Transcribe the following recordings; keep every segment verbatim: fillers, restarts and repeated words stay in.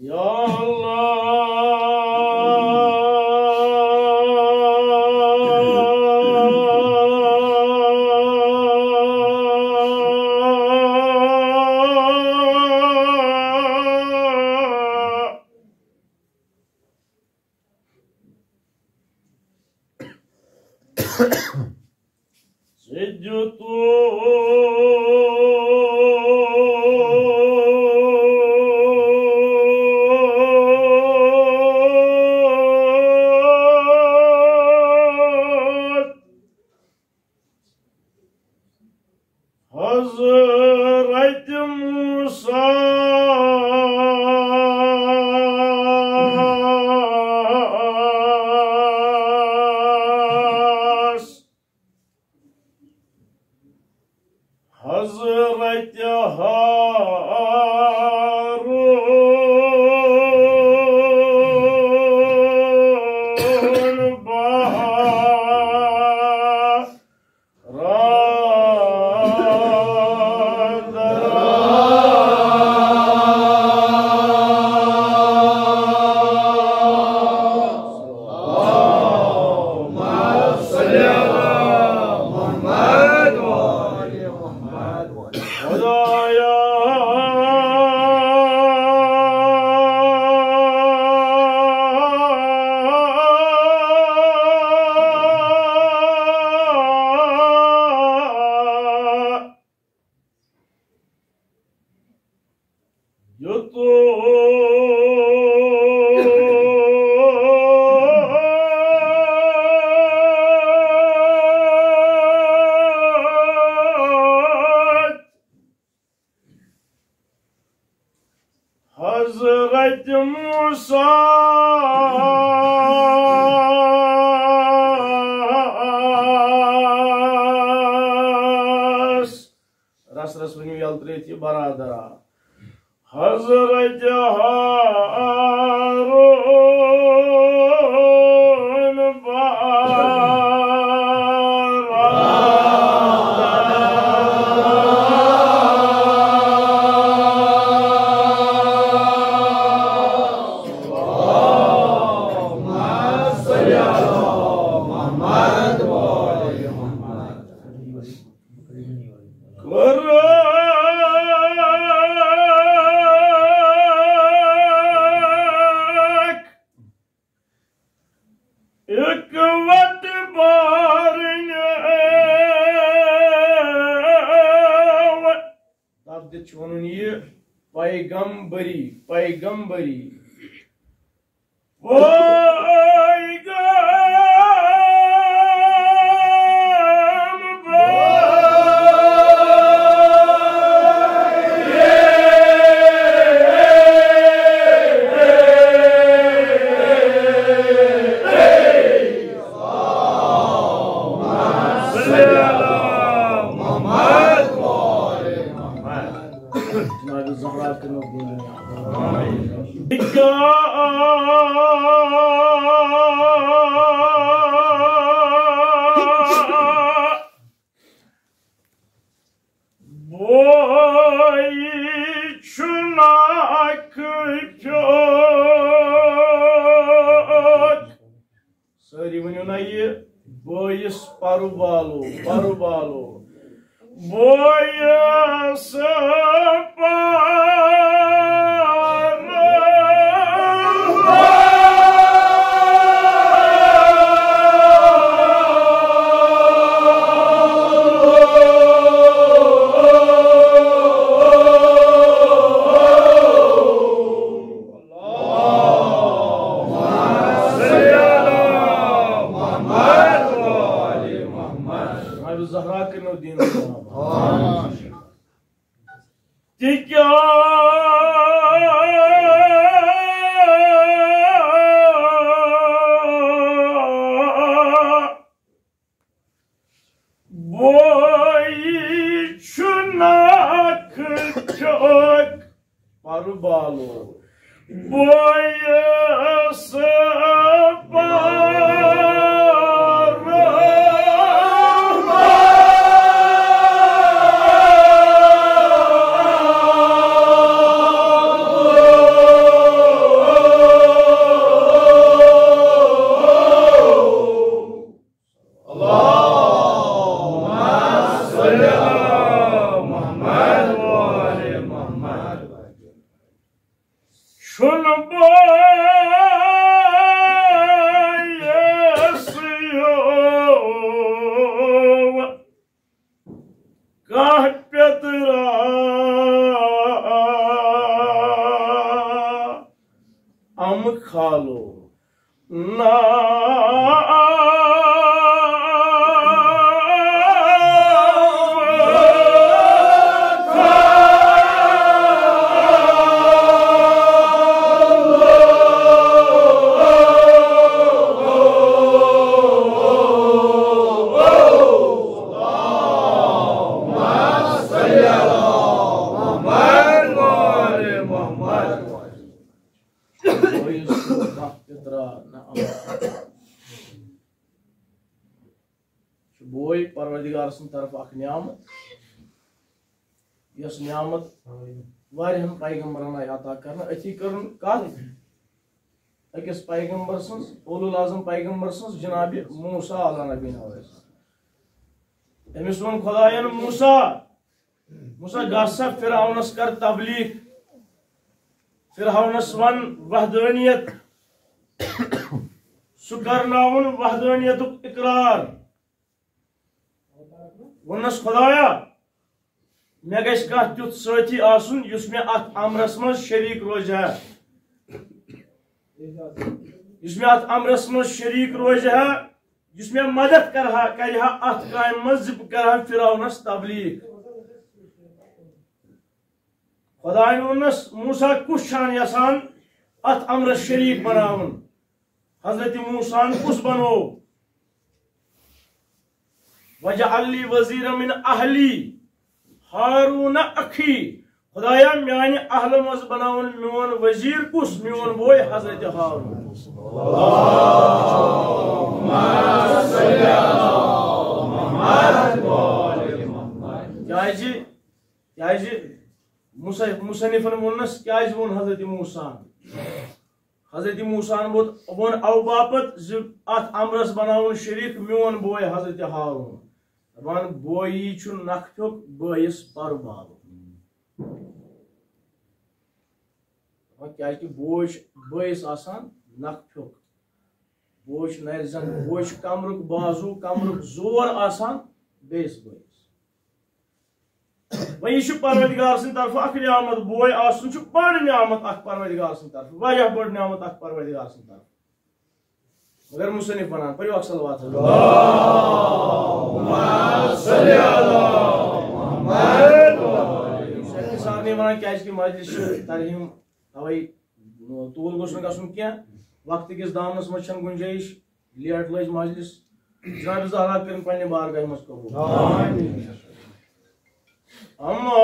یا اللہ، ژےٚ دیُتُتھ حضرت موسیٰ حضرت ہارون برادر۔ اللهم صل على محمد وآل محمد. خدایا، یوٚتون حضرت موسیٰ رس رس ؤنِو یلہٕ ترٛٲوِتھ یہِ برادرا۔ حضرت ہارون برادرا۔ کٔرٕکھ اِکوَٹہٕ بارٕنۍ۔ دَب دِتھ چھُ وَنُن یہِ پیغمبری، پیغمبری۔ جناب زہرا کٔرِو دین۔ بوے چھُنہٕ اکھ پیوٚت۔ سٲری ؤنِو نا یہِ، بٲیِس پَرُ بالو، پَرُ بالو۔ بٲیِس پَرُ بالو۔ اللهم صل على محمد وآل محمد۔ جناب زہرا کٔرِو دین۔ تِکیٛازِ بوے چھُنہٕ اکھ چوک پَرُ بالو۔ بوے ٲس پَرُ چھُنہٕ بٲیِس ہیوٗ کانٛہہ پیٚترا اَمہٕ خالو۔ نا چھُ بوے پروردگار سٕنٛدِ طرفہٕ اکھ نعمت، یۄس نعمت واریاہن پیغمبرن آیہِ عطا کرنہٕ۔ أتھی کٔرٕن کتھ أکِس پیغمبر سٕنٛز، اولو العزم پیغمبر سٕنٛز، جناب موسیٰ علیٰ نبینا علیہ السلام۔ أمِس ووٚن خدایَن، موسیٰ، موسیٰ، گژھ سا فرعونس کر تبلیغ، فرعونس ون وحدانیت، سُہ کرناوُن وحدانیتُک اقرار۔ ووٚننس، خدایا، مےٚ گژھِ کانٛہہ تیُتھ سٲتھی آسُن یُس مےٚ اتھ امرس منٛز شریٖک روزِ ہا، یُس مےٚ اتھ امرس منٛز شریٖک روزِ ہا، یُس مےٚ مدد کرِ ہا، کرِ ہا اتھ کامہِ منٛز زِ بہٕ کرٕ ہا فرعونس تبلیغ۔ خدایَن ووٚننس، موسیٰ، کُس چھان یژھان اتھ امرس شریٖک بناوُن؟ حضرت موسیٰ ہن کُس بنوو؟ واجعل لی وزیرا من اہلی ہارون اخی۔ خدایا، میانہِ اہلہِ منٛز بناوُن میون وزیر کُس؟ میون بوے حضرت ہارون۔ کیازِ؟ کیازِ؟ مص-، مصنفن ووٚننس، کیازِ ووٚن حضرت موسیٰ ہن؟ حضرت موسیٰ ہن ووٚن، ووٚن او باپتھ زِ اتھ امرس بناوُن شریٖک میون بوے حضرت ہارون۔ دپان، بویی چھُ نکھٕ پھیوٚک بٲیِس پرٕ بالُن۔ دپان، کیازِ کہِ بوے چھُ بٲیِس آسان نکھٕ پھیوٚک۔ بوے چھُ نرِ زنٛگہٕ، بوے چھُ کمرُک بازو، کمرُک زور آسان بیٚیِس بٲیِس۔ وۄنۍ یہِ چھُ پروردگار سٕنٛدِ طرفہٕ اکھ نعمت، بوے آسُن چھُ بٔڑ نعمت اکھ پروردگار سٕنٛدِ طرفہٕ، واریاہ بٔڑ نعمت اکھ پروردگار سٕنٛدِ طرفہٕ۔ مگر مصنف ونان، پٔرِو اکھ صلوات۔ اللہم صل علی محمد۔ سارنٕے ونان، کیازِ کہِ مجلس چھُ ترحیم، توے طول گوٚژھ نہٕ گژھُن کینٛہہ۔ وقتہٕ کِس دامنس منٛز چھنہٕ گُنجٲیِش۔ لیٹ لٔج مجلس۔ جناب زہرا کٔرِن پننہِ بارگاہہِ منٛز قبول۔ آمین۔ اما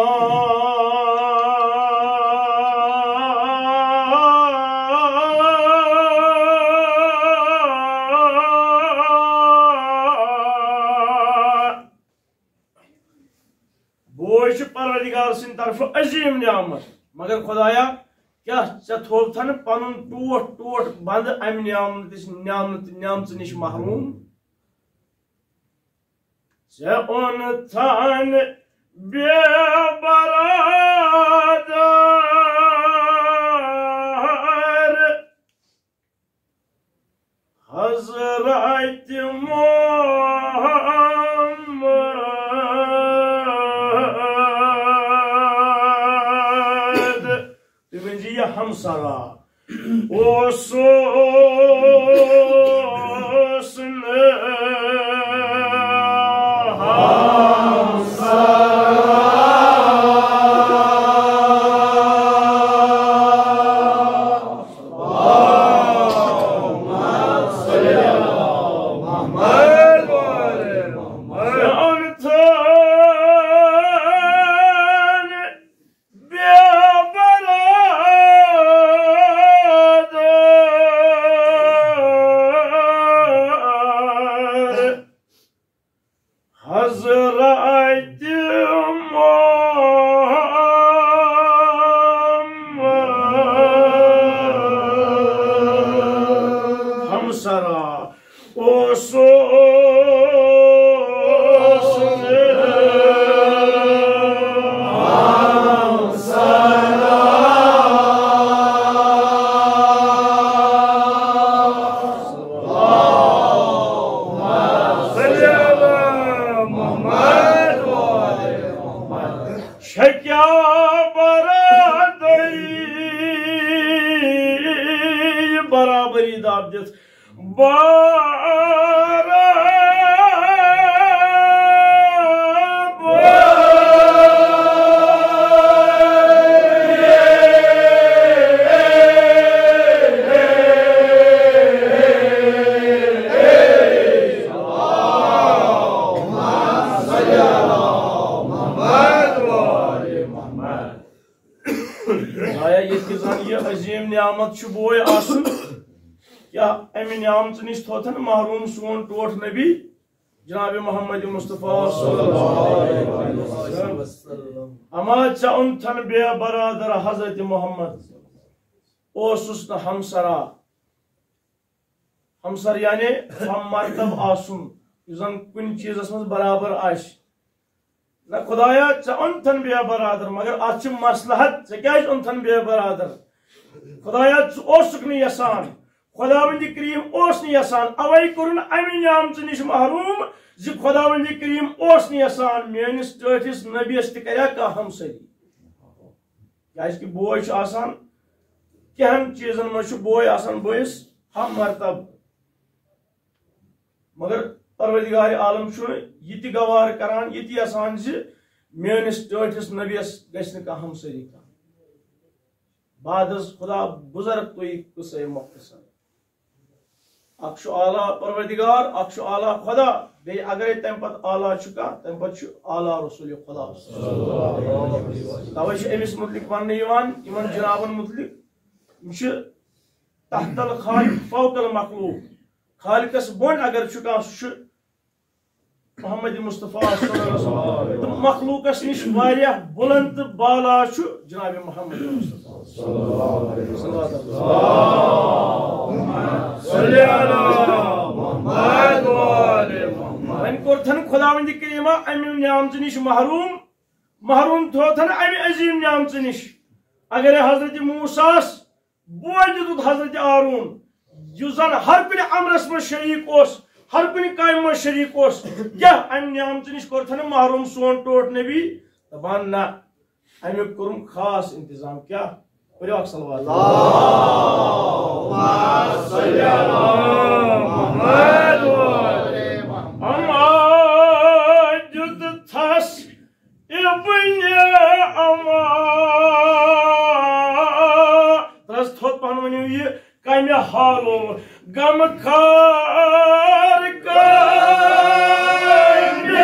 بوے چھُ پروردگار سٕنٛدِ طرفہٕ عظیٖم نعمت۔ مگر خدایا، کیٛاہ ژےٚ تھوٚوتھن پنُن ٹوٹھ ٹوٹھ بنٛد امہِ نعمتس، نعمت، نعمژٕ نِش محروم؟ ژےٚ اوٚنتھن بے برادر حضرت محمد۔ تُہۍ ؤنۍ زِ یہِ ہمسرا اوسُس نہٕ ہمسرا۔ دب دِتھ۔ بارا آیا ییٚتہِ زن یہِ عظیٖم نعمت چھُ بوے آسُن، کیٛاہ اَمہِ نعمژٕ نِش تھوتھن محروم سون ٹوٹھ نبی جناب محمد مصطفیٰ صلی اللہ علیہ وسلم؟ اما ژےٚ اوٚنتھن بے برادر حضرت محمد، اوسُس نہٕ ہمسرا۔ ہمسر یعنی ہم مرتب آسُن، یُس زن کُنہِ چیٖزس منٛز برابر آسہِ۔ نہ خدایا، ژےٚ اوٚنتھن بے برادر، مگر اتھ چھِ مصلحت، ژےٚ کیازِ اوٚنتھن بے برادر؟ خدایا، ژٕ اوسُکھ نہٕ یژھان، خداوندِ کریم اوس نہٕ یژھان، اوے کوٚرُن امہِ نعمژٕ نِش محروم زِ خداوندِ کریم اوس نہٕ یژھان میٲنِس ٹٲٹھِس نبیَس تہِ کریا کانٛہہ ہمسری۔ کیازِ کہِ بوے چھُ آسان، کینٛہن چیٖزن منٛز چھُ بوے آسان بٲیِس ہم مرتب۔ مگر پروردگار عالم چھُ یہِ تہِ گوارٕ کران، یہِ تہِ یژھان زِ میٲنِس ٹٲٹھِس نبیَس گژھِ نہٕ کانٛہہ ہمسٲری کانٛہہ۔ بعد از خدا بزرگ تو یہ قصہ مختصر۔ اکھ چھُ اعلیٰ پروردگار، اکھ چھُ اعلیٰ خدا، بیٚیہِ اگرے تمہِ پتہٕ اعلیٰ چھُ کانٛہہ، تمہِ پتہٕ چھُ اعلیٰ رسول خدا۔ توے چھُ أمِس مُتعلِق وننہٕ یِوان، یِمن جنابن مُتعلِق، یِم چھِ تحت الخالق فوق المخلوق۔ خالقس بۄن اگر چھُ کانٛہہ، سُہ چھُ محمد مصطفیٰ صلی اللہ علیہ وسلم۔ تہٕ مخلوقس نِش واریاہ بُلند تہٕ بالا چھُ جناب محمد مصطفیٰ صلی اللہ علیہ وسلم۔ صلی علی محمد و آل محمد۔ وۄنۍ کوٚرتھن خداوندِ کریمہ امہِ نعمژٕ نِش محروم، محروم تھوتھن امہِ عظیٖم نعمژٕ نِش۔ اگرے حضرت موسیٰ ہس بوے دیُتُکھ حضرت ہارون، یُس زن ہر کُنہِ امرس منٛز شریٖک اوس، ہر کُنہِ کامہِ منٛز شریٖک اوس، کیٛاہ امہِ نعمژٕ نِش کوٚرتھن محروم سون ٹوٹھ نبی؟ دپان نہ، امیُک کوٚرُم خاص انتظام۔ کیٛاہ؟ پٔرِو اکھ صلوات۔ اللہم صل علی محمد و آل محمد۔ اما دیُت تھس ابن اما۔ ترس تھوٚد پہن ؤنِو یہِ کمہِ حالو غم خار کامہِ۔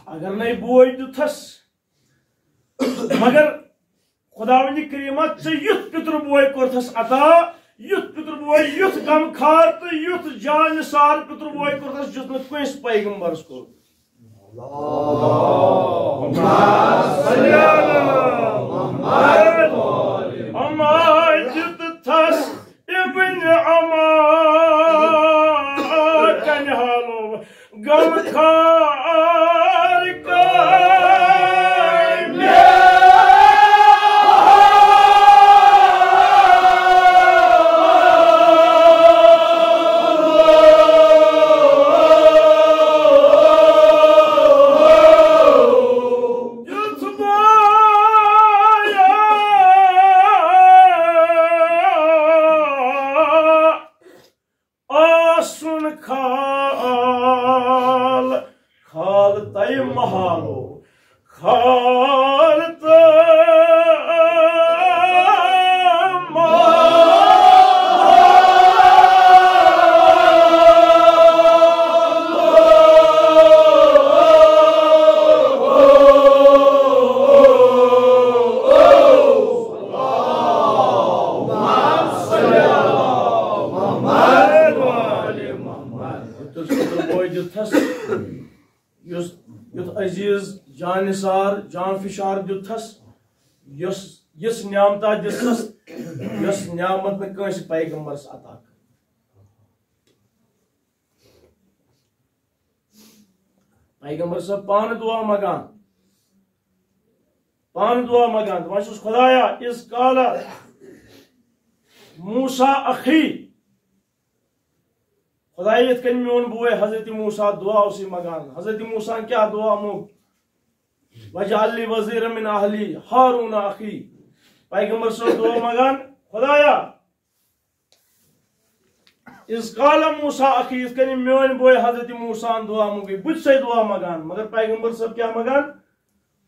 اگر نے بوے دیُتھس، مگر خداوندِ کریمہ، ژےٚ یُتھ پِتُر بوے کوٚرتھس عطا، یُتھ پِتُر بوے، یُتھ غمخار تہٕ یُتھ جان نثار پِتُر بوے کوٚرتھس، یُتھ نہٕ کٲنٛسہِ پیغمبرس کوٚر۔ اللہم صل علی محمد۔ اما دیُتتھس ابن اما کمہِ حالو غمخار کامہِ۔ یُتھ بویا آسُن خال، خال تَے محالو، خال تَے محالو۔ یُتھ پِتُر بوے دیُتتھس، یُس، یُتھ عزیز جان نثار، جان فشار دیُتتھس، یۄس، یِژھ نعمتا دِژٕس، یۄس نعمت نہٕ کٲنٛسہِ پیغمبرس عطا کٔر۔ پیغمبر صٲب پانہٕ دعا منٛگان، پانہٕ دعا منٛگان، دَپان چھُس، خدایا، اِذ قال موسیٰ اخی، خدایا، یِتھ کٔنۍ میون بوے حضرت موسیٰ دعا اوسُے منٛگان، حضرت موسیٰ کیٛاہ دعا موٚگ؟ واجعل لی وزیرا من اہلی ہارون اخی۔ پیغمبر صٲب دعا منٛگان، خدایا، اذ قال موسیٰ اخی، یِتھ کٔنۍ میون بوے حضرت موسیٰ دعا موٚگُے، بہٕ تہِ چھُسے دعا منٛگان، مگر پیغمبر صٲب کیٛاہ منٛگان؟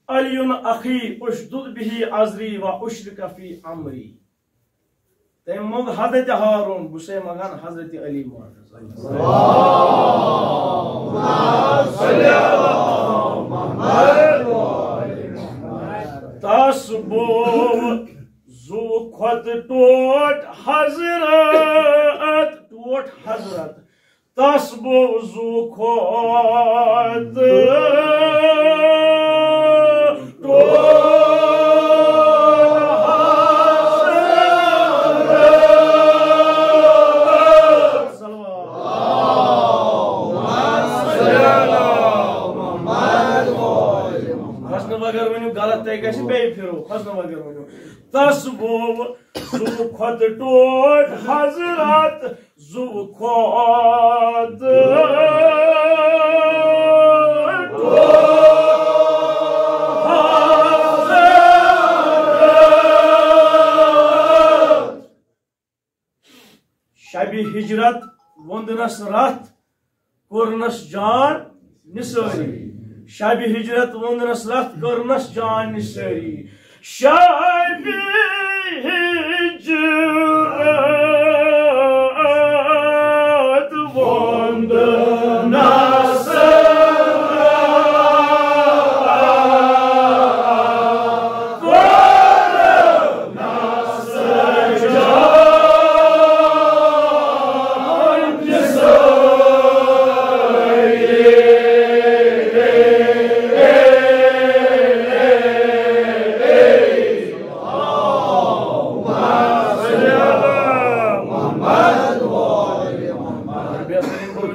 علی اخی اشدد به ازری و اشرکہ فی امری۔ تٔمۍ موٚگ حضرت ہارون، بہٕ چھُسے منٛگان حضرت علی معتز۔ تس بوو زُو کھۄتہٕ ٹوٹھ حضرت، ٹوٹھ حضرت۔ تس بوو زُو کھۄتہٕ ٹوٹھ حضرت۔ کھسنہٕ بغٲر ؤنِو غلط، تۄہہِ گژھِ بیٚیہِ پھِرو، کھسنہٕ بغٲر ؤنِو۔ تس بوو زُو کھۄتہٕ ٹوٹھ حضرت، زُو کھۄتہٕ ٹوٹھ حضرت۔ شبِ ہجرت ووٚندنس رتھ کوٚرنس جان نثٲری۔ شبِ ہجرت ووٚندنس رتھ کوٚرنس جان نثٲری۔ شبِ ہجرت ووٚندنس رتھ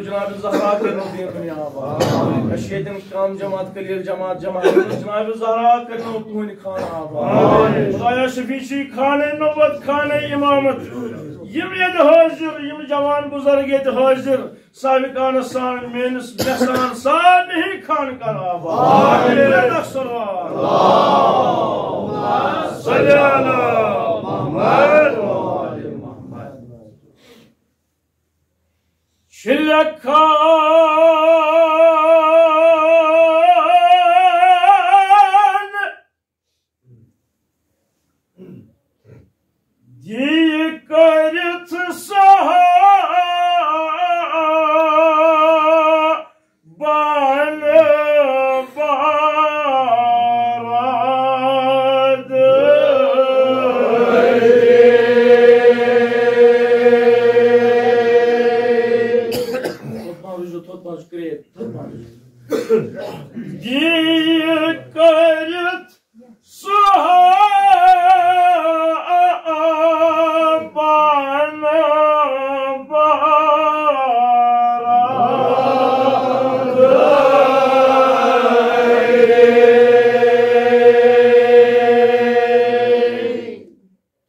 جناب زہرا کٔرِنو دین دنیا آباد۔ أسۍ چھِ ییٚتٮ۪ن کم جماعت، کلیل جماعت، جماعت جناب زہرا کٔرِنو تُہٕنٛدِ خانہٕ آباد۔ خدایا شفیع چھی خانہ نبوت، خانہ امامت۔ یِم ییٚتہِ حٲضِر، یِم جوان بُزرگ ییٚتہِ حٲضِر، سابقانہ سان میٲنِس یژھان سارنٕے خانہٕ کر آباد۔ آمین۔ صلی علی محمد۔ چھِ لیکھان دی کٔرِتھ صحابن بارد۔ توٚت پہن روٗزِو، توٚت پہن روٗزِو، کرٛیک، توٚت پہن روٗزِو۔ دی کٔرِتھ صحابن بارد۔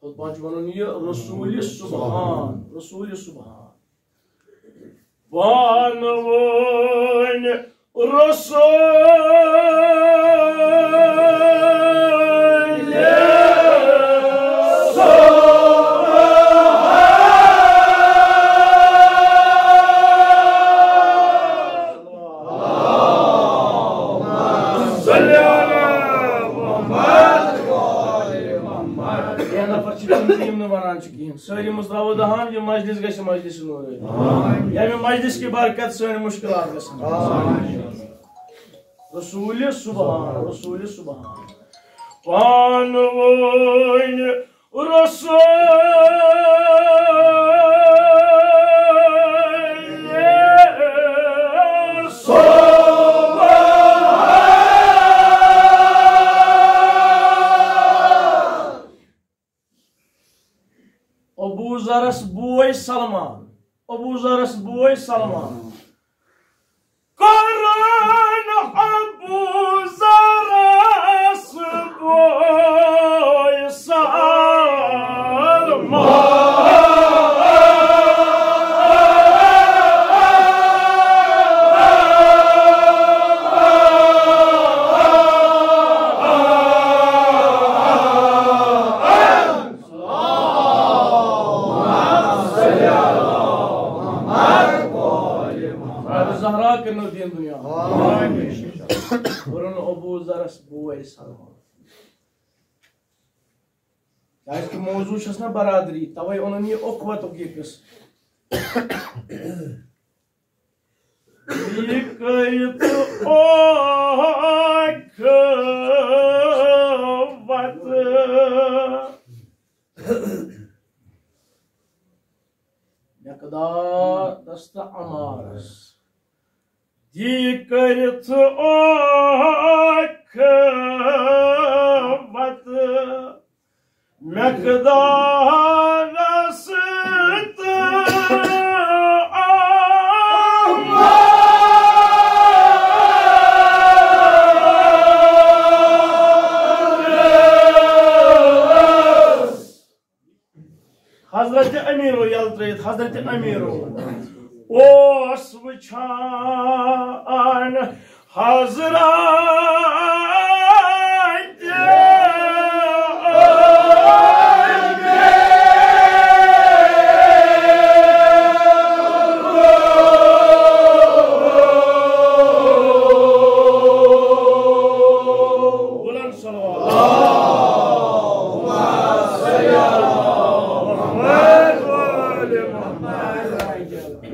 توٚت پہن چھُ وَنُن یہِ رسول سبحان، رسول سبحان۔ پانہٕ ؤنۍ رسول سبحان۔ صلی علی محمد۔ کینٛہہ نفر چھِ تِم، یِم نہٕ وَنان چھِ کِہیٖنۍ۔ سٲری مُژراوو دہان، یہِ مجلس گژھِ مجلس نوٗرٕے۔ ییٚمہِ مجلس کہِ برکت سٲنۍ مُشکلات گژھن۔ رسول سبحان، رسول سبحان۔ پانہٕ ؤنۍ رسول سبحان۔ ابو ذرس بوے سلمان، ابو ذرس بوے سلمان۔ کرن ابو ذرس بوے سلمان۔ زہرا کٔرنو دین دنیا۔ کوٚرُن ابو ذرس بوے سلمان۔ کیازِ کہِ موضوع چھس نہ برادری، توے اوٚنُن یہِ اخوتُک یہِ قصہٕ۔ یہِ کٔرِتھ اکھ وتہٕ مقدادس تہٕ عمارس۔ یہِ کٔرِتھ اکھ وتہٕ مقدارس تہٕ عمارس۔ حضرت امیرو یلہٕ ترٲیِتھ، حضرت امیرو اوس وٕچھان حضرت بلند صلوات۔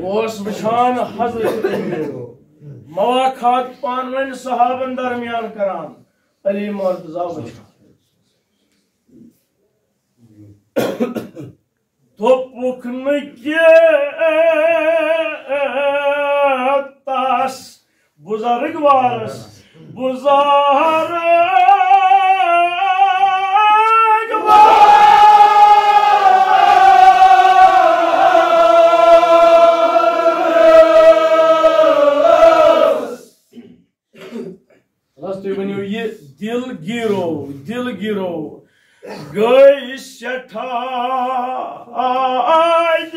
اوس وٕچھان حضرت امیرو مواخات پانہٕ ؤنۍ صحابن درمیان کران، علی مرتضی وٕچھان۔ دوٚپُکھ نہٕ کینٛہہ تس بُزرگ وارس، بُزرگ وارس۔ بس تُہۍ ؤنِو یہِ، دِل گیٖرو، دِل گیٖرو گٔے سٮ۪ٹھاہ آیہِ۔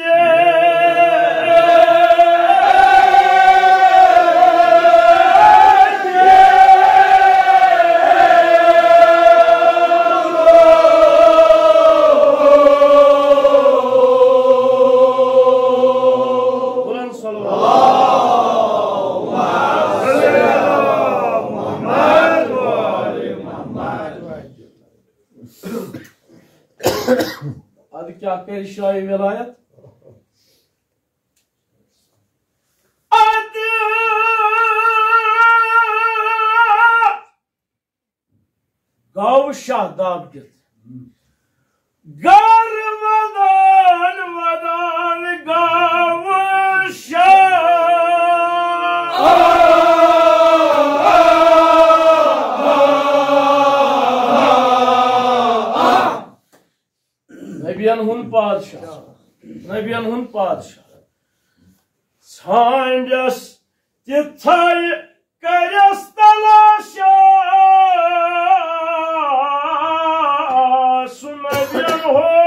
بلند صلوات۔ اللہم صل علی محمد و آل محمد۔ ادٕ کیٛاہ کرِ شاہِ ولایت؟ ادٕ گاو شاہ داب دِتھ۔ گر ودان ودان گاو شاہ۔ نبین ہُنٛد پادشاہ، نبین ہُنٛد پادشاہ۔ ژھانڈس تِتھے کٔرِس تلاشا سُہ نبین ہُنٛد۔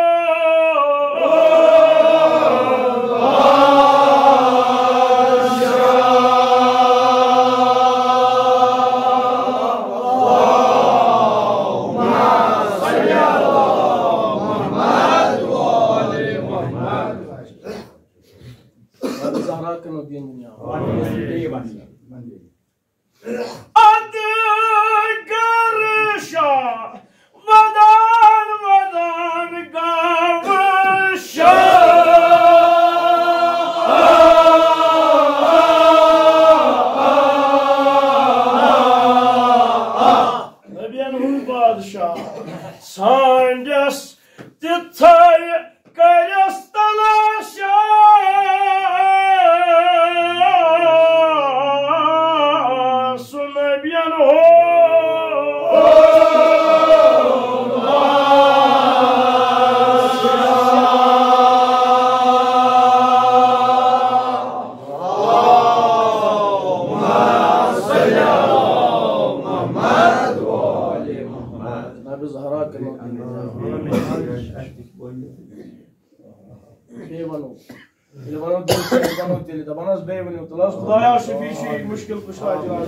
زہرا کنو دین دنیا۔ ادٕ گر شاہ ودان ودان گاو شاہ۔ نبین ہُنٛد بادشاہ ژھانڈس تِتھے کٔرِس تلاشا سُہ نبین ہُنٛد۔ نبی زہرا کٔرِو۔ بیٚیہِ وَنو۔ ییٚلہِ وَنو تیٚلہِ، ییٚلہِ وَنو تیٚلہِ، دَپان حظ بیٚیہِ ؤنِو تیٚلہِ حظ، خدایا شفیع چھُ یہِ مُشکِل کُشا جان۔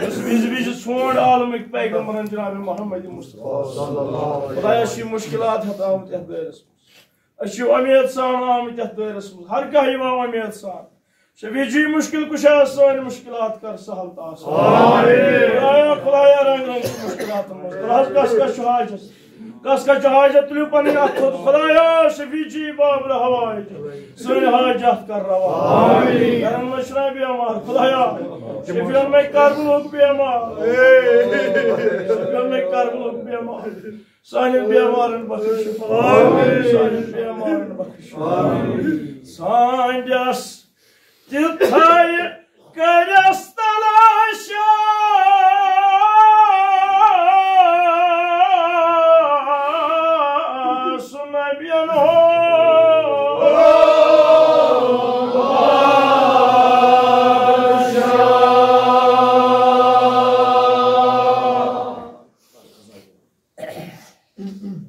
یُس وِزِ وِزِ ژھونٛڈ عالمٕکۍ پیغمبرن جناب محمد مصطفیٰ۔ خدایا چھِ یہِ مُشکِلات ہٮ۪تھ آمٕتۍ یَتھ دٲیرَس منٛز۔ أسۍ چھِ اُمید سان آمٕتۍ یَتھ دٲیرَس منٛز۔ ہر کانٛہہ یِوان اُمید سان۔ شفیع جی مشکل کشا، سٲنۍ مشکلات کر سہل تہٕ آسان۔ آمین۔ خدایا، خدایا، رنگ رنگ چہِ مشکلاتن منٛز۔ خدایا، کس کس چھُ حاجت؟ کس کس چھُ حاجت؟ تُلِو پنٕنۍ اتھٕ تھوٚد۔ خدایا، شفیع جی باب الحوائج، سٲنۍ حاجت کر روا۔ آمین۔ گرن منٛز چھُنہ بیمار؟ خدایا، شفیعن میں کربلُک بیمار۔ شفیعن میں کربلُک بیمار۔ سانٮ۪ن بیمارن بخش شفا۔ آمین۔ سانٮ۪ن بیمارن بخش شفا۔ آمین۔ سانہِ دِلس تہِ تھایہِ کٔرِس تلاشا سُہ نبین ہو۔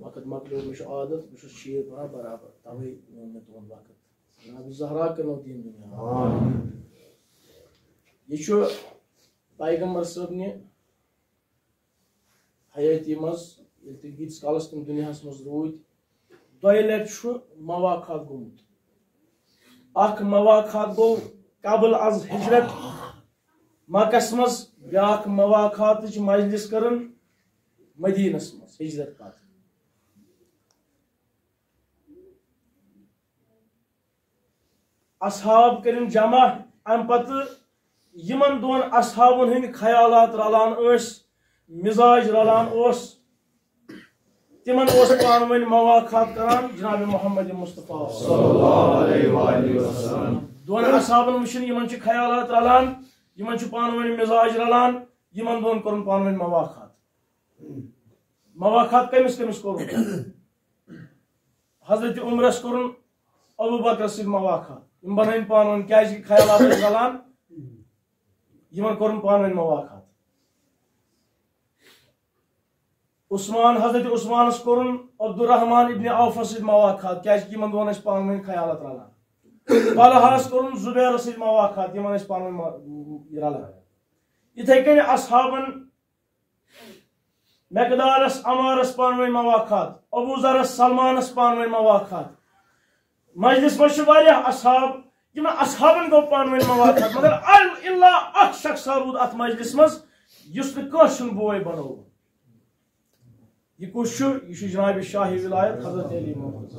وقت مۄکلیو، مےٚ چھُ عادت، بہٕ چھُس شیٖر پَران برابر، تَوَے ووٚن مےٚ تُہُنٛد وقت۔ جناب زہرا کٔرنو دیٖن دُنیا۔ آمین۔ یہِ چھُ پیغمبر صٲبنہِ حیٲتی منٛز، ییٚلہِ تہِ ییٖتِس کالَس تِم دُنیاہَس منٛز روٗدۍ، دۄیہِ لَٹہِ چھُ مواقعات گوٚمُت۔ اَکھ مواقعات گوٚو قبل از ہجرت مکس منٛز، بیٛاکھ مواقعاتٕچ مجلس کٔرٕن مدیٖنس منٛز ہجرت پتہٕ۔ اصحاب کٔرِن جمع، امہِ پتہٕ یِمن دۄن اصحابن ہٕنٛدۍ خیالات رلان ٲسۍ، مزاج رلان اوس، تِمن اوس پانہٕ ؤنۍ مواقعات کران جناب محمد مصطفیٰ صلی اللہ علیہ وآلہ وسلم۔ دۄن اصحابن وٕچھِن، یِمن چھِ خیالات رلان، یِمن چھُ پانہٕ ؤنۍ مزاج رلان، یِمن دۄن کوٚرُن پانہٕ ؤنۍ مواقعات۔ مواقعات کٔمِس کٔمِس کوٚرُن؟ حضرت عمرس کوٚرُن ابو بکرس سۭتۍ مواقعات۔ یِم بنٲوِن پانہٕ ؤنۍ، کیازِ کہِ خیالات ٲسۍ رلان، یِمن کوٚرُن پانہٕ ؤنۍ مواقعات۔ عثمان، حضرت عثمانس کوٚرُن عبدالرحمان ابن عوفس سۭتۍ مواقعات، کیازِ کہِ یِمن دۄن ٲسۍ پانہٕ ؤنۍ خیالات رلان۔ طلحہس کوٚرُن زبیرس سۭتۍ مواقعات، یِمن ٲسۍ پانہٕ ؤنۍ ما-، یہِ رلان۔ یِتھے کٔنۍ اصحابن مقدارس عمارس پانہٕ ؤنۍ مواقعات، ابو ذرس سلمانس پانہٕ ؤنۍ مواقعات۔ مجلس منٛز چھِ واریاہ اصحاب، یِمن اصحابن گوٚو پانہٕ ؤنۍ مواقعات، مگر ال-، الا اکھ شخصا روٗد اتھ مجلس منٛز یُس نہٕ کٲنٛسہِ ہُنٛد بوے بنوو۔ یہِ کُس چھُ؟ یہِ چھُ جناب شاہ ولایت حضرت علی محمد۔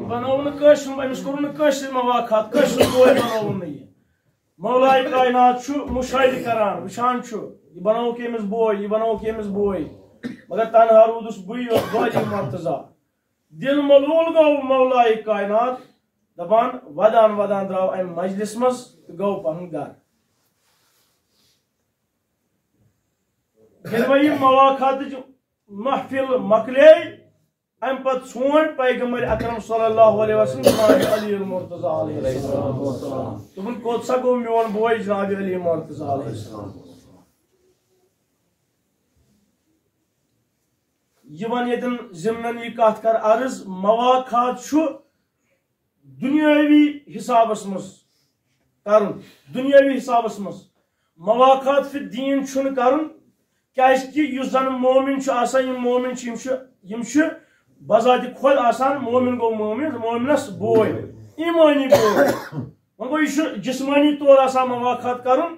بنوو نہٕ کٲنٛسہِ ہُنٛد، أمِس کوٚر نہٕ کٲنٛسہِ سۭتۍ مواقعات، کٲنٛسہِ ہُنٛد بوے بنووُن نہٕ یہِ۔ مولائے کائنات چھُ مشاہدٕ کران، وٕچھان چھُ، یہِ بنووُکھ ییٚمِس بوے، یہِ بنووُکھ ییٚمِس بوے۔ مگر تنہا روٗدُس بٕے یوت، بہٕ علی مرتضیٰ۔ دل ملوٗل گوٚو مولائے کائنات، دپان ودان ودان درٛاو امہِ مجلس منٛز تہٕ گوٚو پنُن گرٕ۔ ییٚلہِ وۄنۍ یہِ مواقعاتٕچ محفل مۄکلے، امہِ پتہٕ ژھونٛڈ پیغمبر اکرم صلی اللہ علیہ وسلم جناب علی المرتضیٰ علیہ السلام۔ دوٚپُن، کوٚت سا گوٚو میون بوے جناب علی مرتضیٰ علیہ السلام؟ یہِ ون ییٚتٮ۪ن ضمنن یہِ کتھ کر عرض، مواقعات چھُ دنیاوی حسابس منٛز کرُن، دنیاوی حسابس منٛز مواقعات فی الدین چھُنہٕ کرُن، کیازِ کہِ یُس زن مومن چھُ آسان، یِم مومن چھِ، یِم چھِ، یِم چھِ بذات خود آسان، مومن گوٚو مومن، مومنس بوے، ایمانی بوے۔ وۄنۍ گوٚو، یہِ چھُ جسمٲنی طور آسان مواقعات کرُن،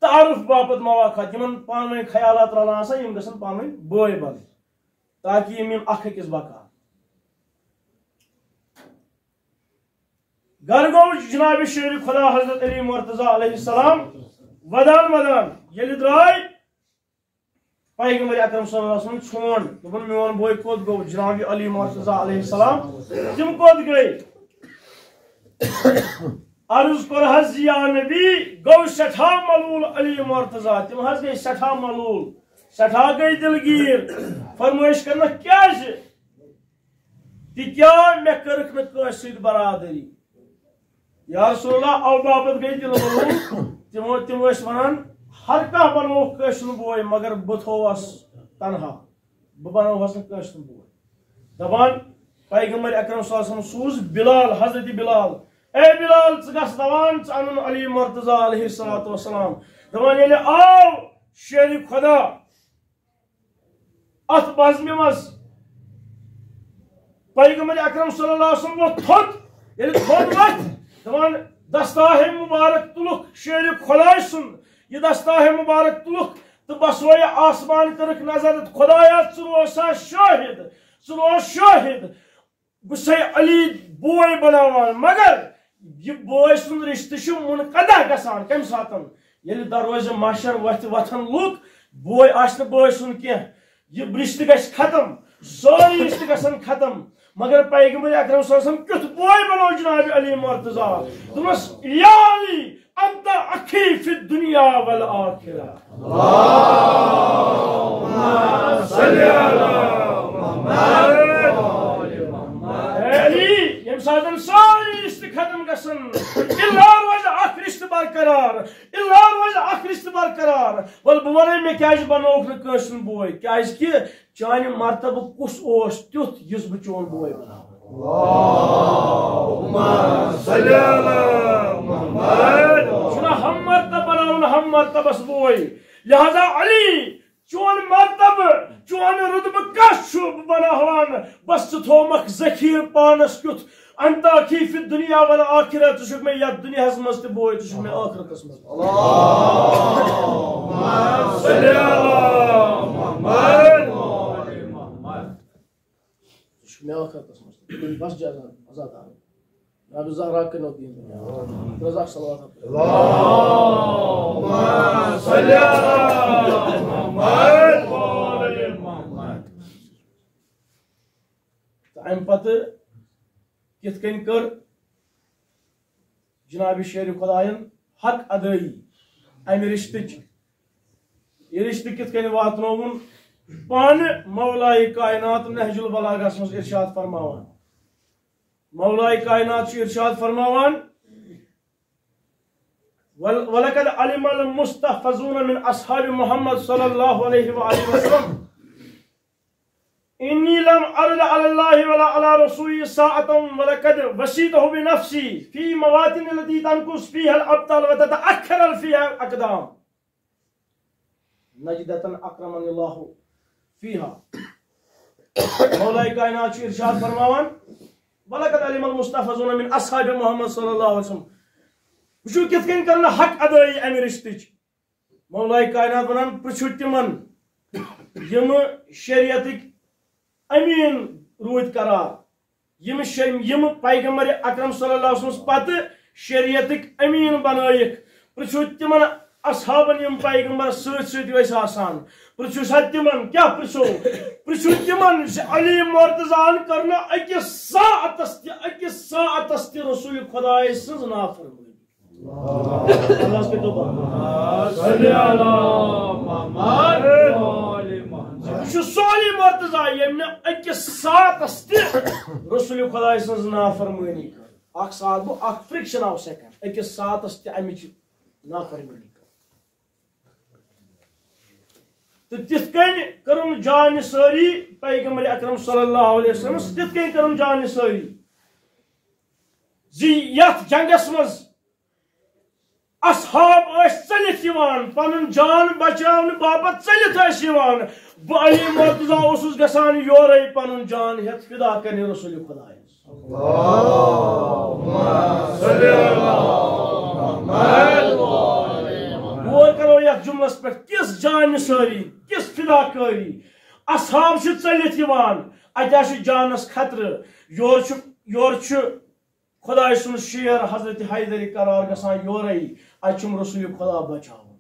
تعارف باپتھ مواقعات، یِمن پانہٕ ؤنۍ خیالات رلان آسان، یِم گژھن پانہٕ ؤنۍ بٲے بنٕنۍ، تاکہِ یِم یِن اکھ أکِس بکار۔ گرٕ گوٚو جناب شیر خدا حضرت علی مرتضیٰ علیہ السلام ودان ودان۔ ییٚلہِ درٛاے، پیغمبر اکرم صلی اللہ علیہ وسلم ژھونٛڈ، دوٚپُن، میون بوے کوٚت گوٚو؟ جناب علی مرتضیٰ علیہ السلام، تِم کوٚت گٔے؟ عرض کوٚر حض، یا نبی، گوٚو سٮ۪ٹھاہ ملوٗل علی مرتضیٰ، تِم حض گٔے سٮ۪ٹھاہ ملوٗل، سٮ۪ٹھاہ گٔے دلگیٖر، فرمٲیش کرنکھ، کیازِ؟ تہِ کیٛاہ، مےٚ کٔرٕکھ نہٕ کٲنٛسہِ سۭتۍ برادری۔ یا رسول اللہ، او باپتھ گٔے دِل ملوٗل۔ تِمو، تِم ٲسۍ ونان، ہر کانٛہہ بنووُکھ کٲنٛسہِ ہُنٛد بوے، مگر بہٕ تھووس تنہا، بہٕ بنووہس نہٕ کٲنٛسہِ ہُنٛد بوے۔ دپان، پیغمبر اکرم صلی اللہ علیہ وسلم سوٗز بلال، حضرت بلال، اے بلال، ژٕ گژھ دوان، ژٕ انُن علی مرتضیٰ علیہ الصلوۃ والسلام۔ دپان، ییٚلہِ آو شیر خدا، اتھ بزمہِ منٛز پیغمبر اکرم صلی اللہ علیہ وسلم ووٚتھ تھوٚد۔ ییٚلہِ تھوٚد وۄتھ، دَپان، دستاہے مبارک تُلُکھ شیرِ خۄداے سُنٛد، یہِ دستاہے مبارک تُلُکھ تہٕ بسوے آسمان کٔرٕکھ نظر، خۄدایا، ژٕ روزسا شٲہِد، ژٕ روز شٲہِد، بہٕ چھُسے علی بوے بناوان، مگر یہِ بوے سُنٛد رشتہٕ چھُ منقطع گژھان۔ کَمہِ ساتَن؟ ییٚلہِ دروازِ محشر وۄتھِ، وۄتھن لُکھ، بوے آسہِ نہٕ بوے سُنٛد کینٛہہ، یہِ رشتہٕ گژھِ ختم، سٲری رشتہٕ گژھن ختم۔ مگر پیغمبر اکرم صلی اللہ علیہ وسلم کیُتھ بوے بنوو جناب علی مرتضی؟ دوٚپنَس، یا علی، انت اخی فی الدنیا والآخرہ۔ اے علی، ییٚمہِ ساتَن سٲری رشتہٕ ختم گژھن، الا روزِ اکھ رشتہٕ برقرار، الا روزِ اکھ رشتہٕ برقرار۔ وَلہٕ بہٕ وَنَے، مےٚ کیٛازِ بنووُکھ نہٕ کٲنٛسہِ ہُنٛد بوے؟ کیٛازِکہِ چانہِ مرتبہٕ کُس اوس تیُتھ، یُس بہٕ چون بوے بناوٕ؟ اللہم صل علی محمد۔ چھُنہ ہم مرتبہ بناوُن ہم مرتبس بوے۔ لہذا علی، چون مرتبہ، چون رتبہ کس چھُ بناوان؟ بس ژٕ تھومکھ ذخیرٕ پانس کیُتھ۔ انت اخی فی الدنیا والآخرہ، ژٕ چھُکھ مےٚ یتھ دنیاہس منٛز تہِ بوے، ژٕ چھُکھ مےٚ ٲخرتس منٛز۔ اللہم صل علی محمد۔ ژٕ چھُکھ مےٚ ٲخرتس منٛز تہِ۔ بس جزا، عزا دار۔ جناب زہرا کٔرِو دین دُنیا۔ رضا صلوات۔ اللہم صل علی محمد و آل محمد۔ تہٕ اَمہِ پتہٕ کِتھ کٔنۍ کٔر جناب شیرِ خۄدایَن حق ادٲیی اَمہِ رِشتٕچ؟ یہِ رِشتہٕ کِتھ کٔنۍ واتنووُن؟ پانہٕ مولائے کائنات نہج البلاغہس منٛز ارشاد فرماوان، مولائے کائنات چھُ ارشاد فرماوان، ول-، ولقد علم المستحفظون من اصحاب محمد صلی اللہ علیہ وآلہ وسلم، انی لم ارد علی اللہ ولا علی رسولی ساعة ولقد وصیته بنفسی فی مواطن التي تنقص فیها الابطال وتتأخر فیها الاقدام۔ نجدتن اکرمن اللہ فیہا۔ مولائے کائنات چھُ ارشاد فرماوان، ولقد علم المستحفظون من اصحاب محمد صلی اللہ علیہ وسلم۔ وٕچھِو کِتھ کٔنۍ کٔر نہٕ حق ادٲیی امہِ رشتٕچ۔ مولائے کائنات ونان، پرٛژھِو تِمن یِم شریعتٕکۍ امین روٗدۍ قرار، یِم شے-، یِم پیغمبر اکرم صلی اللہ علیہ وسلمس پتہٕ شریعتٕکۍ امین بنٲیِکھ۔ پرٛژھِو تِمن اصحابن، یِم پیغمبرس سۭتۍ سۭتۍ ٲسۍ آسان۔ پرٛژھِو سا تِمن، کیٛاہ پرٛژھو؟ پرٛژھِو تِمن زِ علی مرتضیٰ ہن کٔر نہٕ أکِس ساعتس تہِ، أکِس ساعتس تہِ رسول خدایہِ سٕنٛز نافرمٲنی۔ اللہ اس پہ تو بات۔ صلی علی محمد و آل محمد۔ یہ چھُ سُہ علی مرتضیٰ ییٚمۍ نہٕ أکِس ساعتس تہِ رسول خدایہِ سٕنٛز نافرمٲنی کٔر۔ اکھ ساعت گوٚو اکھ fraction of second۔ أکِس ساعتس تہِ امِچ نافرمٲنی کٔر۔ تہٕ تِتھ کٔنۍ کٔرٕن جان نثٲری پیغمبر اکرم صلی اللہ علیہ وسلم، تِتھ کٔنۍ کٔرٕن جان نثٲری زِ یتھ جنگس منٛز اصحاب ٲسۍ ژٔلِتھ یِوان، پنُن جان بچاونہٕ باپتھ ژٔلِتھ ٲسۍ یِوان۔ بہٕ علی مرتضیٰ اوسُس گژھان یورے پنُن جان ہٮ۪تھ فدا کرنہِ رسول خدایس۔ اللہم صل علی محمد۔ غور کرو یتھ جملس پٮ۪ٹھ، کِژھ جان نثٲری، کِژھ فدا کٲری۔ اصحاب چھِ ژٔلِتھ یِوان، اتہِ ہا چھُ جانس خطرٕ، یورٕ چھُ، یورٕ چھُ خدایہِ سُنٛد شیر حضرت حیدر قرار گژھان یورے، اتہِ چھُم رسول خدا بچاوُن۔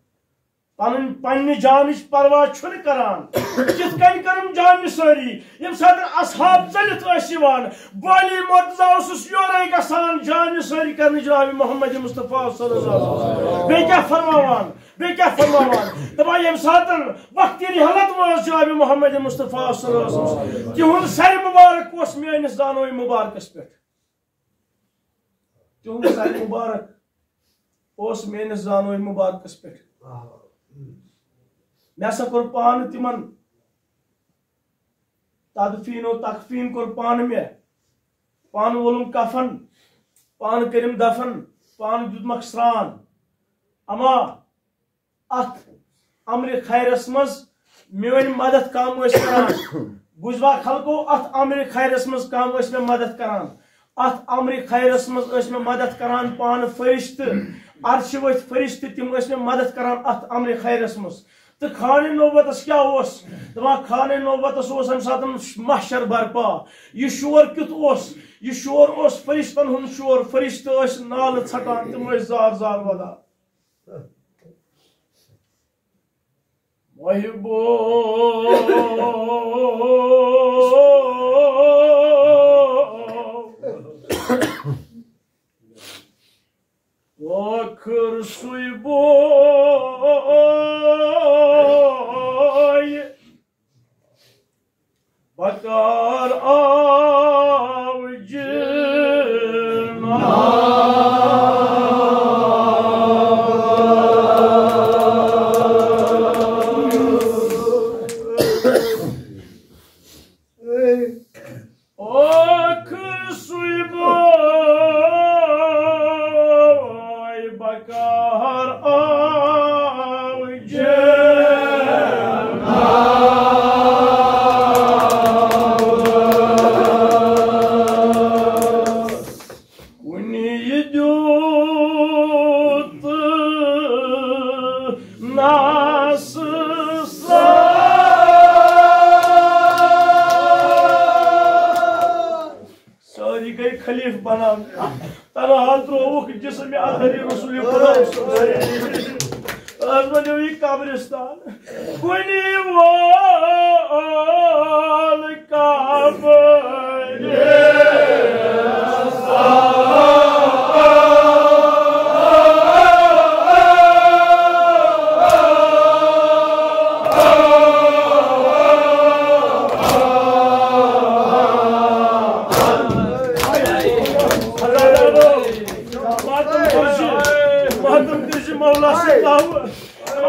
پنٕنۍ، پننہِ جانٕچ پرواہ چھُنہٕ کران۔ کِتھ کٔنۍ کٔرٕم جان نثٲری؟ ییٚمہِ ساتہٕ اصحاب ژٔلِتھ ٲسۍ یِوان، بہٕ علی مرتضیٰ اوسُس یورے گژھان جان نثٲری کرنہِ جناب محمد مصطفیٰ صلی اللہ علیہ وسلم۔ بیٚیہِ کیٛاہ فرماوان؟ بیٚیہِ کیٛاہ فرماوان؟ دپان، ییٚمہِ ساتہٕ وقتِ رحلت وٲژ جناب محمد مصطفیٰ صلی اللہ علیہ وسلم، تِہُنٛد سر مبارک اوس میٲنِس زانوے مبارکس پٮ۪ٹھ۔ تِہُنٛد سر مبارک اوس میٲنِس زانوے مبارکس پٮ۪ٹھ۔ مےٚ ہسا کوٚر پانہٕ تِمن تدفین و تکفین کوٚر پانہٕ مےٚ۔ پانہٕ وولُم کفن، پانہٕ کٔرِم دفن، پانہٕ دیُتمکھ سرٛان۔ اما اتھ امرِ خیرس منٛز میٲنۍ مدد کم ٲسۍ کران۔ بوٗزوا خلقو، اتھ امرِ خیرس منٛز کم ٲسۍ مےٚ مدد کران۔ اتھ امرِ خیرس منٛز ٲسۍ مےٚ مدد کران پانہٕ فرشتہٕ، عرشہِ ؤتھۍ فرشتہٕ، تِم ٲسۍ مےٚ مدد کران اتھ امرِ خیرس منٛز۔ تہٕ خانِ نبوتس کیٛاہ اوس؟ دپان خانِ نبوتس اوس امہِ ساتہٕ محشر برپا۔ یہِ شور کیُتھ اوس؟ یہِ شور اوس فرشتن ہُنٛد شور، فرشتہٕ ٲسۍ نالہٕ ژھٹان، تِم ٲسۍ زار زار ودان۔ محبو ٲخر سُے بوے بکار آو جناب۔ ٲخر سُے بوے بکار آو جناب۔ کُنہِ یہِ دیُت ناس سا۔ سٲری گٔے خلیٖف بنان۔ تنہا ترووُکھ جسم اطہر رسول خدا۔ آز ؤنِو یہِ قبرستان۔ کُنہِ وول قبرستان۔ ماتم کٔرۍ زِ، ماتم کٔرۍ زِ مولا سٕنٛدِ ناوٕ۔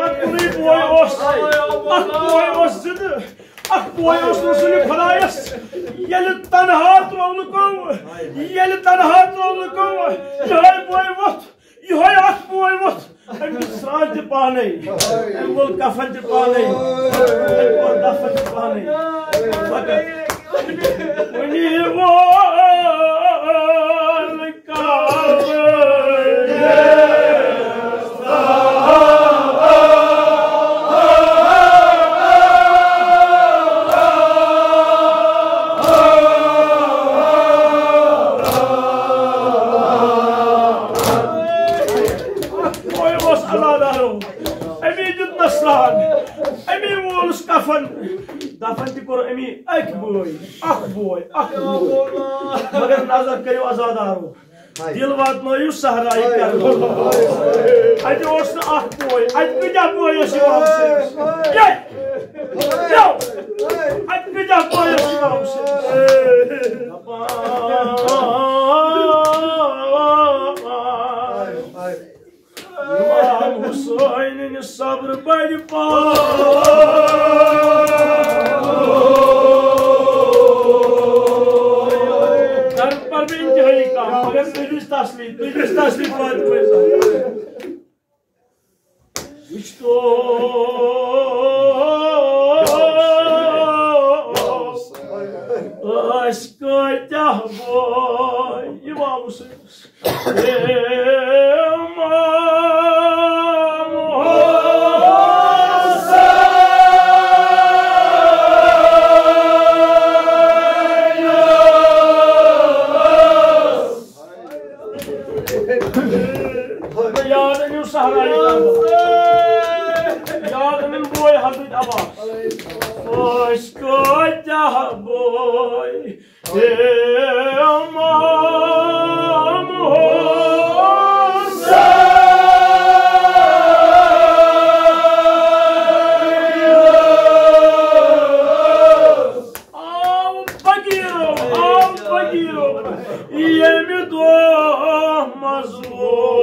اکھ کُنُے بوے اوس، اکھ بوے اوس زِندٕ، اکھ بوے اوس رسول خدایس۔ ییٚلہِ تنہا ترٛوونہٕ گوٚو، ییٚلہِ تنہا ترٛوونہٕ گوٚو، یِہوٚے بوے ووٚتھ، یِہوٚے اکھ بوے ووٚتھ۔ أمۍ دیُت سرٛان تہِ پانے، أمۍ وول کفن تہِ پانے، أمۍ کوٚر دفن تہِ پانے۔ مگر وُنہِ وول کفن۔ بوے اوس عزادارو، أمی دیُت نہٕ سرٛان، أمی وولُس کفن، دفن تہِ کوٚر أمی اکہِ بٲے، اکھ بوے، اکھ بوے۔ مگر نظر کٔرِو عزادارو، دِل واتنٲیِو صحرایہِ کربلا۔ اتہِ اوس نہٕ اکھ بوے، اتہِ کۭتیاہ بٲے ٲسۍ امام حسینس؟ یے! یو! اتہِ کۭتیاہ بٲے ٲسۍ امام حسینس؟ امام حسین صبر بڑِ پا۔ گھر پر بھی انتہائی کام، مگر تُہۍ دِژ تسلی، تُہۍ دِژ تسلی فاطمہ زہرا۔ وٕچھ تو ٲسۍ کۭتیٛاہ بٲے امام حسین۔ یاد أنِو صحرایہِ کربلا۔ یاد أنِن بوے حضرت عباس۔ أسۍ کۭتیٛاہ بٲے امام حسین۔ آو فقیٖرو، آو فقیٖرو، ییٚمہِ دۄہ مظلوم۔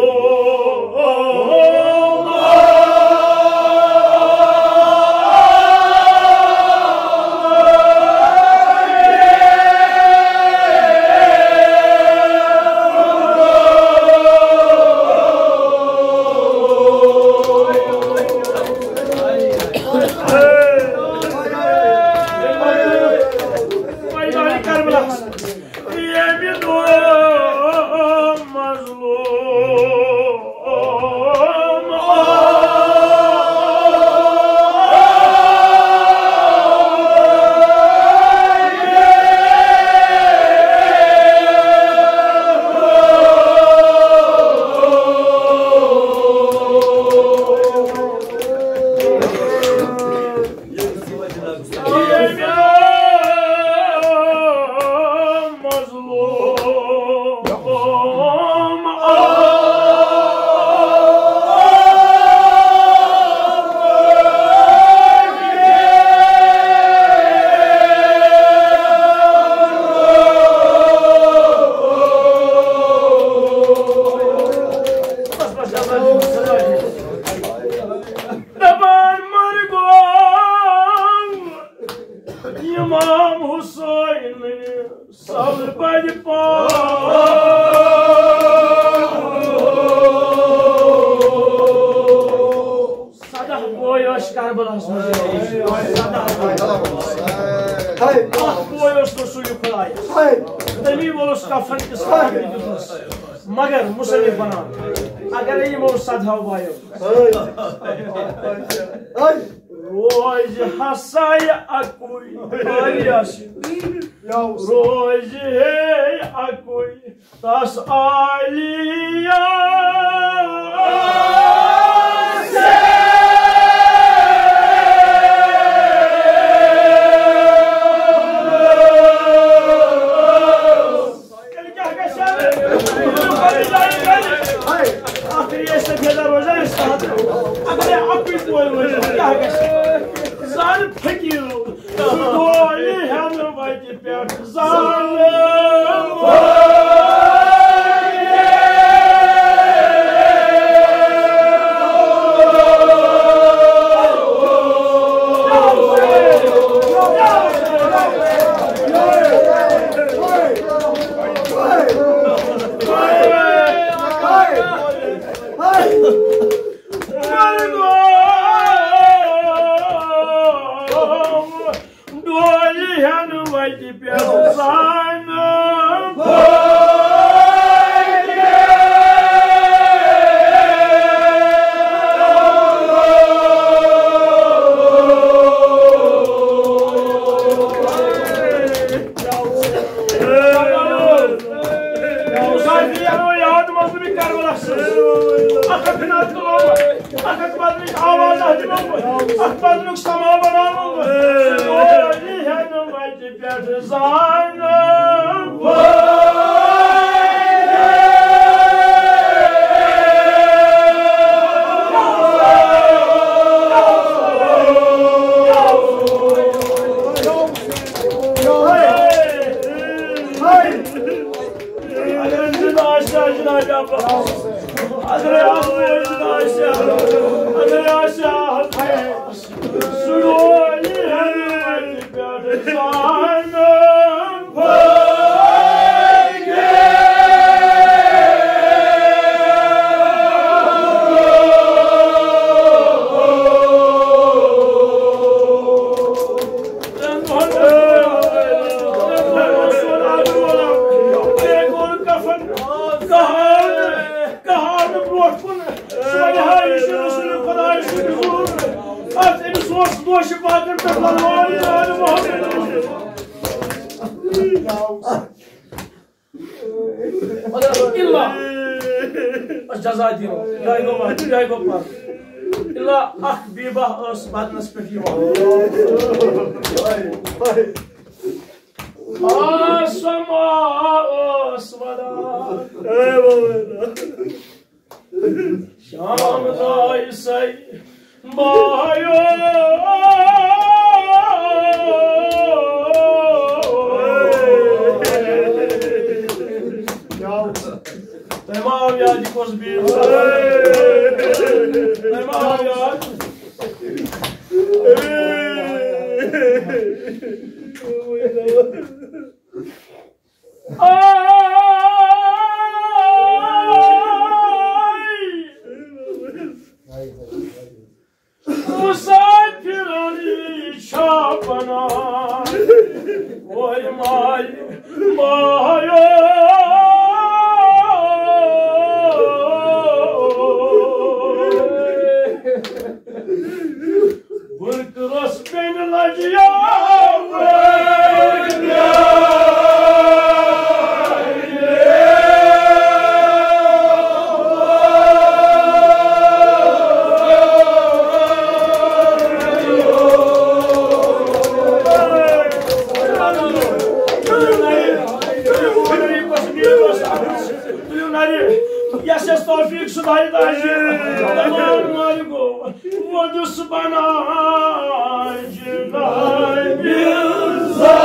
صبر بڑِ پاو۔ سداہ بوے ٲسۍ کربلاہس منٛز۔ سداہ بوے۔ اکھ بوے اوس رسول خدایس۔ تٔمی ووٚنُس کفن کِس کفنہِ دیُتنس۔ مگر مصنف ونان، اگرے یِمو سدہو بایو روزِ ہسا یہِ اکُے، روزِ ہے اکُے، تس عالی تیٚلہِ کیٛاہ گژھِ ہا؟ اکھ ریش تہٕ بیدار روزان أسۍ تحت۔ اگرے اکُے بوے روزِ، کیٛاہ گژھِ؟ زن فقیٖرو، سُہ ڈولی ہٮ۪نہٕ وتہِ پٮ۪ٹھ زن۔ ڈولی ہن وتہِ پٮ۪ٹھ زانہٕ۔ یاد مظلومی کربلا سۭتۍ۔ اکھ اکھ نعت تُلو۔ اکھ اکھ بدلٕچ آواز اَتھ دِمو بہٕ۔ اکھ بدلُک سما بناوو بہٕ۔ سُہ روزِ ہٮ۪نہٕ وتہِ پٮ۪ٹھ زانہٕ۔ اگر زندہ آسہِ ہا جناب عباس، اگر آسہِ ہا، اگر آسہِ ہا، سُہ روزِ ہٮ۪نہٕ وتہِ پٮ۪ٹھ زانہٕ۔ کہانہٕ برونٛٹھ کُن سۄنہٕ ہاوِ چھِ رسول خۄداے سٕنٛدِ حضوٗر۔ اتھ أمِس اوس دوشہِ پاتھر پٮ۪ٹھ لوان یاد محمد۔ الا، بس جزا دِیِو۔ یہے گوٚو وَتھ، یہے گوٚو پَتھ۔ الا اکھ بیبہ ٲس بدنس پٮ۪ٹھ یِوان۔ آ، سۄ ما ٲس ودان۔ شام داے سَے بایو۔ تۄہہِ ما آو یاد یہِ کۄس بیٖڑ؟ تۄہہِ ما آو یاد؟ آے! مسافرن چھا بنان کورِ مالہِ مایو۔ بُرکہٕ رۄس بیٚنہِ لجہِ یاوٕ۔ تُلِو نرِ، یَس یَس توفیٖق سُہ دَے دَے زِ تمام مالہِ گوٚو۔ وۄدُس بنان جنابِ زینب۔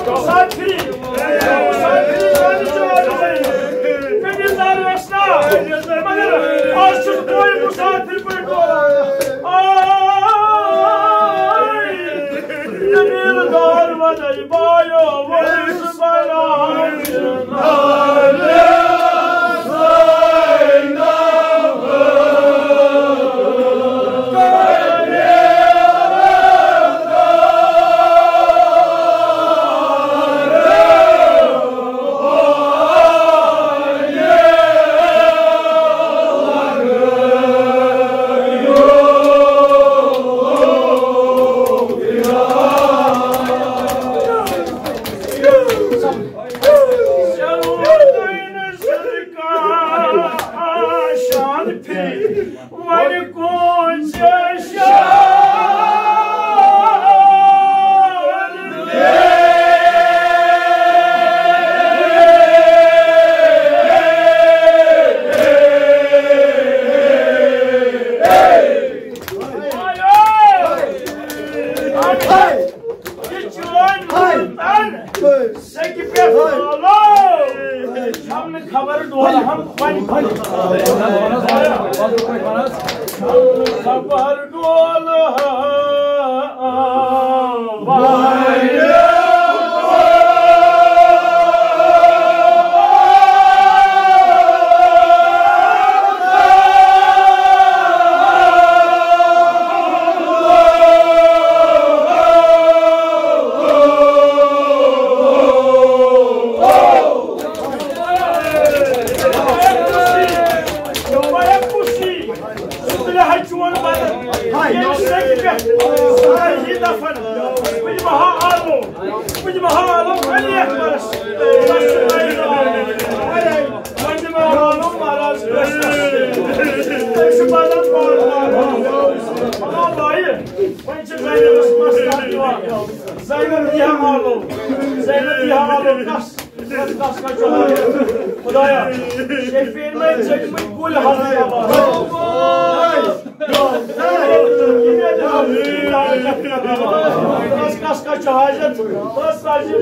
مسافری، مسافری، مسافری، مگر آز چھُس بہٕ مسافر پٲٹھۍ ڈولان۔ آے، دٔلیٖل دار وَنَے بایو، وَنَے سُہ بَناو۔ سیٚکہِ پٮ۪ٹھ والو۔ ہم نہٕ خبر ڈولہٕ ہم وۄنۍ۔ خبر ڈولہٕ ہم وۄنۍ۔ زینب یہِ ہا آلو، زینب یہِ ہا آلو، کس، کس، کس کا چھُ حاجت؟ خدایا، شیفین میں جگمٕتۍ کُلۍ حضرت عباس۔ کس، کس کا چھُ حاجت؟ بس حاجت۔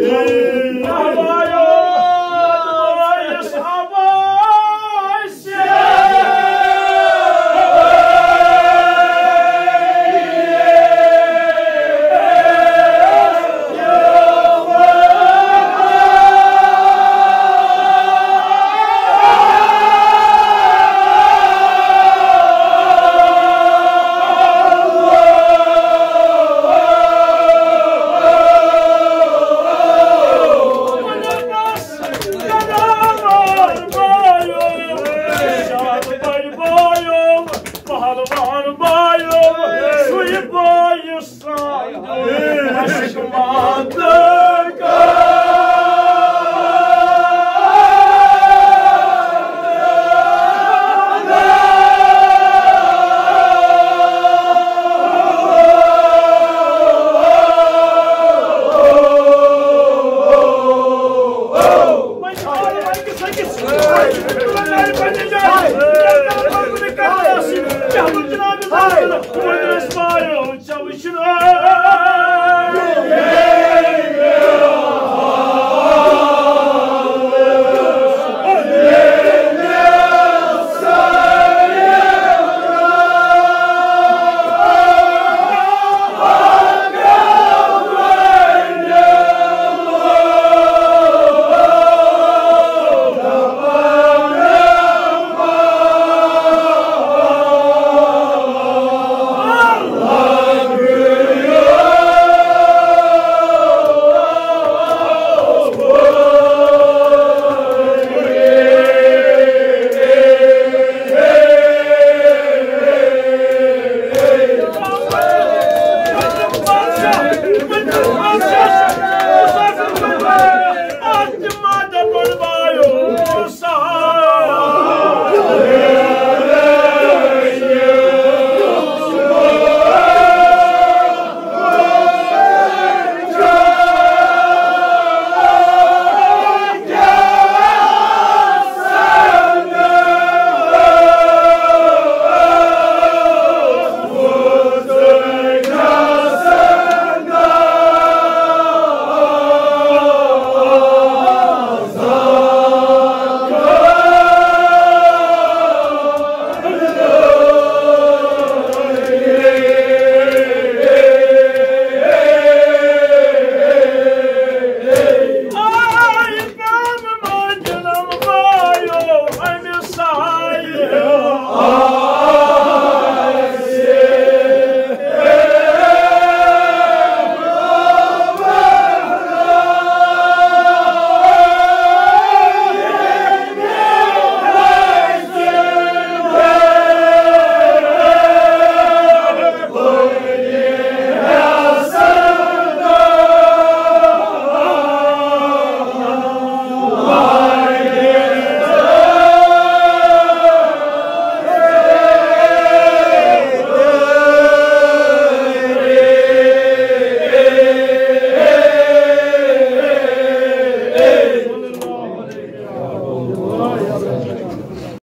پہلوان بایو، سُے بایُس سان عشق مات۔